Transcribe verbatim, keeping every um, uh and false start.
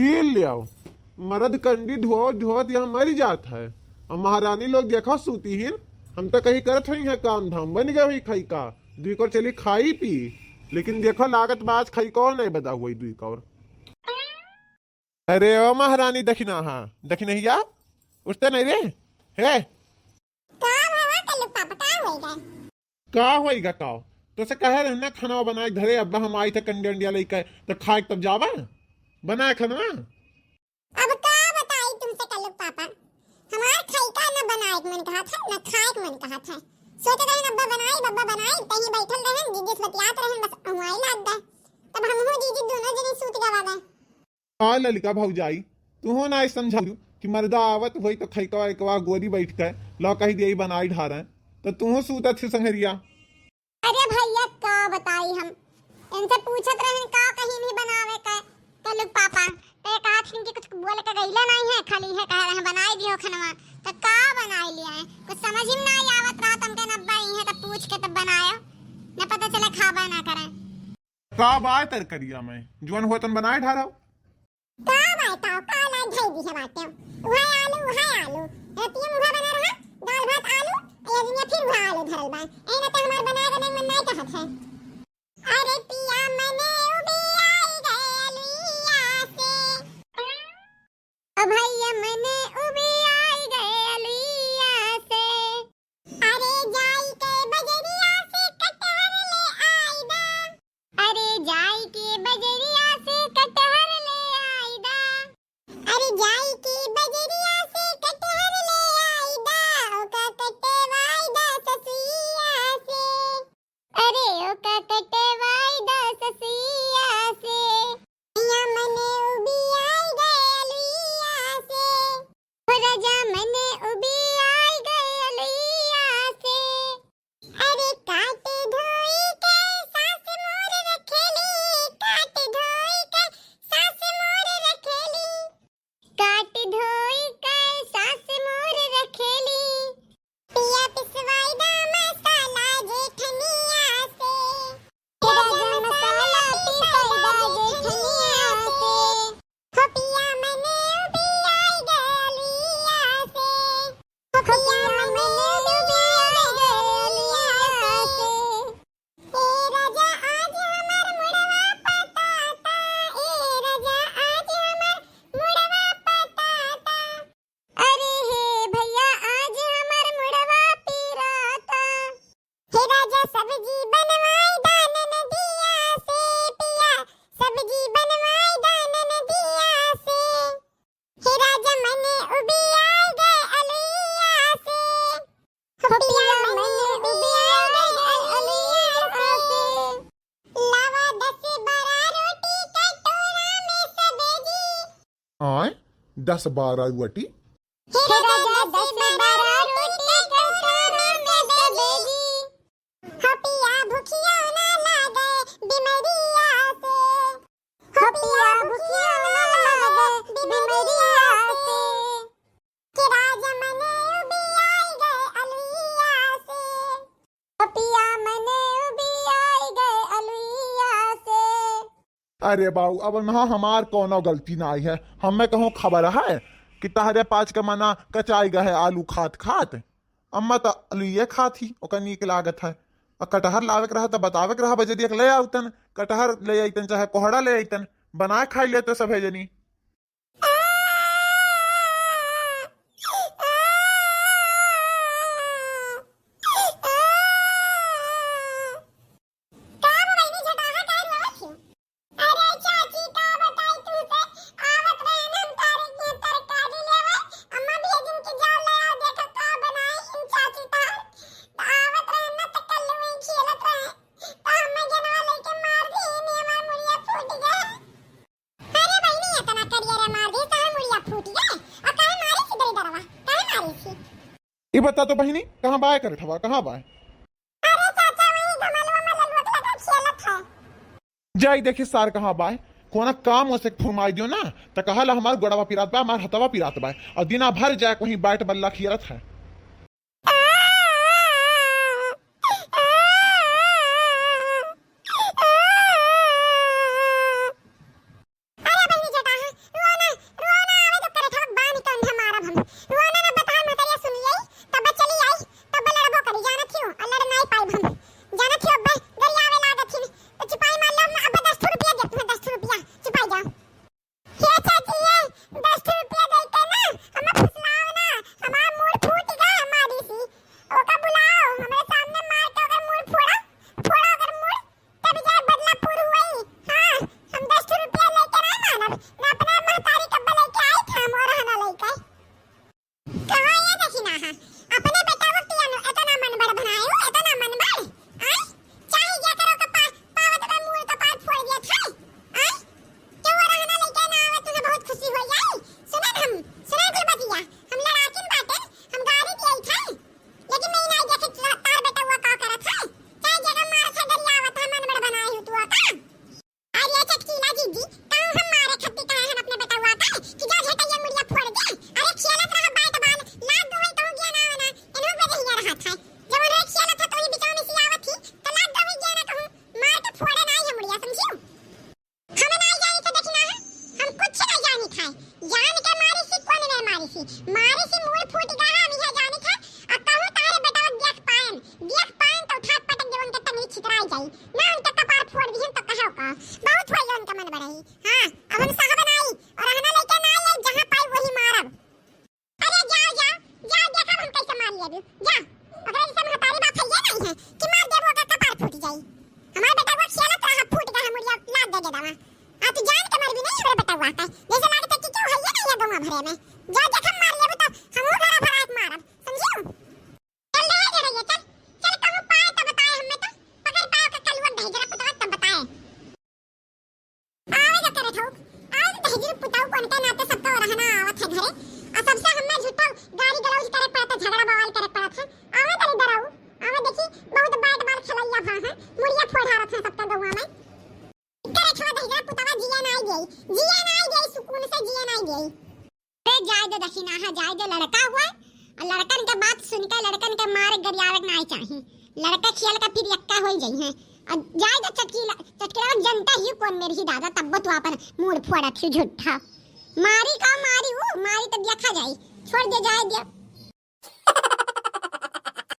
पी लियाओ। मरद कंडी ढोत ढोत यहाँ मर जात है। अब महारानी लोग देखो सूती ही, हम तो कहीं करत हई है काम धाम, बन गए हुई खाई का, दुई कर चली खाई पी। लेकिन देखो लागत बा आज खाई को नहीं बदा हुई दुई कौर। अरे ओ महारानी दखिना, हाँ दखिनहिया, उठते नहीं रे, हे। का भवा कल्लू पापा, का होइगा? का होइगा का? तो से कहे रहना खाना बनाए घरे, अब्बा हम आई थे कंडिया उंडिया लेके, तो खाए तब जावा बनाए खाना। अब का बताई तुमसे कल्लू पापा, हमार खाई का न बनाए के मन कहत है, न खाए के मन कहत है। सोचत रहन अब्बा बनाई, बब्बा बनाई, तहीं बैठल रहन, जीजी से बतियात रहन, बस अहुआई लाग गए। तब हमहू जीजी दोनों जने सूत गवा गए। हाँ ललिका भौजाई, तुहो ना समझाऊ कि मर्दा आवत होई तो खैकवा एकवा गोरी बैठ के लो कही दिए बनाई ढारे, तो तुहो सूतत थी संघरिया। अरे भैया का बताई हम, इनसे पूछत रहन का कहीं नहीं बनावे के, कल्लू पापा तो ये कहा थी कि कुछ बोल के गईले नहीं है, खाली है कह रहे हैं बनाई दियो खनवा, तो का बनाई लिया है, कुछ समझ ही में नहीं आवत रहा, तुमके नब्बा ही है तो पूछ के तब बनायो, न पता चले खाबा ना करें। का बाय तरकरिया में? जवन होतन बनाए ढारव। का बाय का, का लाग धई दिहे बाटे? उहे आलू, उहे आलू। रतिया मुहा बना रहा, दाल भात आलू, ये दुनिया फिर उहे आलू धरल बा। ए ना तो हमार बनाए के मन नहीं कहत है। अरे पिया मने उबियाई गए अलुइया से। ओ भैया मने उबियाई गए अलुइया से। अरे जाई के बजरिया से कटहर ले आई दा। अरे जाई के बजरिया से कटहर ले आई दा। अरे जाई के बजरिया से कटहर ले आई दा, ओका कटवाई दा ससुइया से। अरे ओका कटवाई दा ससुइया से। पिया मने उबियाई गए अलुइया से। हो राजा मने उबियाई गए अलुइया से। अरे काट धोई के सास मोर रखेली, काट धोई के सास मोर रखेली। काट धोई के सास मोर रखेली। पिया पिसवाई दा मसाला जेठनिया से। राजा मसाला पिसवाई दा जेठनिया से। हो पिया मने उबियाई गलिया से। हो पिया मने उबियाई गलिया से। ए राजा आज हमार मुड़वा पताता, ए राजा आज हमार मुड़वा पताता। अरे हे भैया आज हमार मुड़वा पिराता। हे राजा सब्जी बनवाई दा ननदिया से पिया, सब्जी बनवाई दा ननदिया से। हे राजा मने उबियाई गए अलुइया से। हो पिया मने उबियाई गए अलुइया से। लावा दस बारह रोटी कटोरा में सबेजी। आय, दस बारह रोटी। हे राजा दस बारह रोटी कटोरा में सबेजी। हो पिया भुखिया ना लागे बिमरिया से। हो पिया भुखिया ना लागे बिमरिया से। कि राजा मने उबियाई गए अलुइया से। हो पिया मने उबियाई गए अलुइया से। अरे बाऊ, अब ना हमार कौनो गलती ना आई है। हमें कहूँ खबर है कि तहरे पाँच के मना कचाई गए है आलू खात खात। अम्मा तो आलूए खात ही, ओकर नीक लागत है। और कटहर लावे के रहा तो बतावे के रहा, बजरिया के ले आउतन, कटहर ले आइतन, चाहे कोहड़ा ले आइतन, बनाए खाई लेते सभे जनी। का हो बहिनी, झटाहा काहे रोवत हो? अरे चाची, का बताई तुमसे, आवत रहे ना हम तारे के तरकारी लेवे, अम्मा भेजिन के जाओ ले आओ, देखो का बनाई इन चाची तार। त आवत रहे ना त कल्लू में खेलत रहे, त हमें जनवा लेके मार दी, ने हमार मुड़िया फूट गए। अरे बहिनी, इतना करिया रे मार दी, तार मुड़िया फूट गए। आ काहे मारी सी दई दरवा, काहे मारी सी? ई बता तो बहिनी, कहाँ बाय करत हवा, कहाँ बाय? अरे चाचा, वही गमलवा में ललुआ के लगा खेलत है। जाई देखी सार कहाँ बाय, कोना काम ओसे फुरमाई दियो ना, त कहाला हमार गोड़वा पिरात बा, हमार हथवा पिरात बा, और दिना भर जाए वहीं बैट बल्ला खेलत है। अरे बहिनी झटाहा, रो ना जाई। ना उनका कपार फोड़ दिहन तो कहो का? बहुत होई उनका मन बढ़ाई। हाँ, अब हम सहब नाई और रहना लइके ना आई, जहाँ पाई वही मारब। अरे जा, जा, जा, देखब हम कैसे मार लेबू। जा, ओकरा जैसे महतारी बाप है ये नहीं है कि मार देबो ओकर कपार फूट जाई। हमार बेटा वो खेलत रहा, फूट गया मुड़िया, लात दे दे दवा। आ तू जान के मरबी नहीं हमरे बेटवा का, जैसे लागत है कि क्यों है ये नहीं है गौवा भरे में। जा देखब मार लेबू तो हमहू घर भरा के मारब, समझियो? चल रे, रे, रे, चल, चल, कहूँ पाए तो बताए हमें तो, पकड़ पाओ के कलुआ दहेजरा पुतवा तब बताए। आवे तो करे ठोक, आवे तो दहेजरा पुतवा को उनके नाते सबका रहना आवत है घरे, और सबसे हमें झूठा गाली गलौज करे पड़त है, झगड़ा बवाल करे पड़त है। आवे तो डराऊ, आवे देखी बहुत बैट बॉल खेलैया भा है, मुड़िया फोड़ हारत है सबका गौवा में। करे ठोक दहेजरा पुतवा जिया ना आई गई, जिया ना आई गई, सुकून से जिया ना आई गई। अरे जाए दे दखिनाहा, जाए दे, लड़का हुआ है। और लड़कन के बात सुन के लड़कन के मारे गरियावे के नाई चाही। लड़का खेल के फिर यक्का होई जाई हैं। और जाए दे चटकीला, चटकीला जनता ही कौन मेरी ही दादा, तब तो अपन मूड फोड़त ही झूठा। मारी का मारी वो, मारी तो देखा जाई। छोड़ दे, जाए दे।